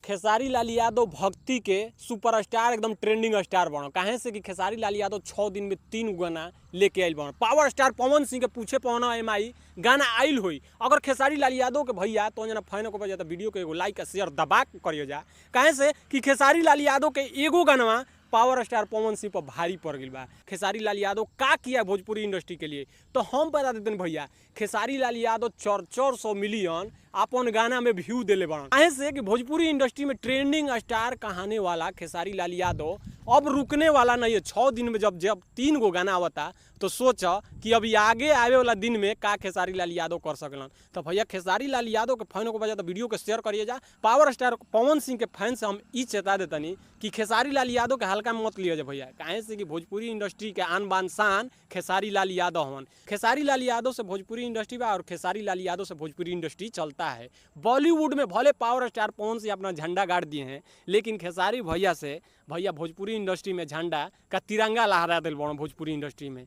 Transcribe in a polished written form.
खेसारी लाल यादव भक्ति के सुपरस्टार एकदम ट्रेंडिंग स्टार बनल। काहे से कि खेसारी लाल यादव 6 दिन में 3 गाना लेके आइल बनल। पावर स्टार पवन सिंह के पूछे पवन एम आई गाना आइल होई। अगर खेसारी लाल यादव के भैया तो जना फैन को जाता वीडियो के एगो लाइक आ शेयर दबा के करियो जा। काहे से कि खेसारी लाल यादव के एगो गाना पावर स्टार पवन सिंह पर भारी पड़ गई बा। खेसारी लाल यादव का किया भोजपुरी इंडस्ट्री के लिए तो हम बता देते भैया, खेसारी लाल यादव 400 मिलियन अपन गाना में व्यू दिले बड़न। काहे से कि भोजपुरी इंडस्ट्री में ट्रेंडिंग स्टार कहाने वाला खेसारी लाल यादव अब रुकने वाला नहीं है। 6 दिन में जब जब 3 गो गाना आवता तो सोच कि अभी आगे आवे वाला दिन में का खेसारी लाल यादव कर सकलन। तो भैया खेसारी लाल यादव के फैन को बजा तो वीडियो के शेयर करिए जा। पावर स्टार पवन सिंह के फैन से हम ई चेता देतनी कि खेसारी लाल यादव के हल्का में मत लिया जा भैया। काहे से कि भोजपुरी इंडस्ट्री के आन बान शान खेसारी लाल यादव हवन। खेसारी लाल यादव से भोजपुरी इंडस्ट्री बा और खेसारी लाल यादव से भोजपुरी इंडस्ट्री चलता है। बॉलीवुड में भले पावर स्टार पवन सिंह अपना झंडा गाड़ दिए हैं, लेकिन खेसारी भैया से भैया भोजपुरी इंडस्ट्री में झंडा का तिरंगा लहरा दिल बड़न भोजपुरी इंडस्ट्री में।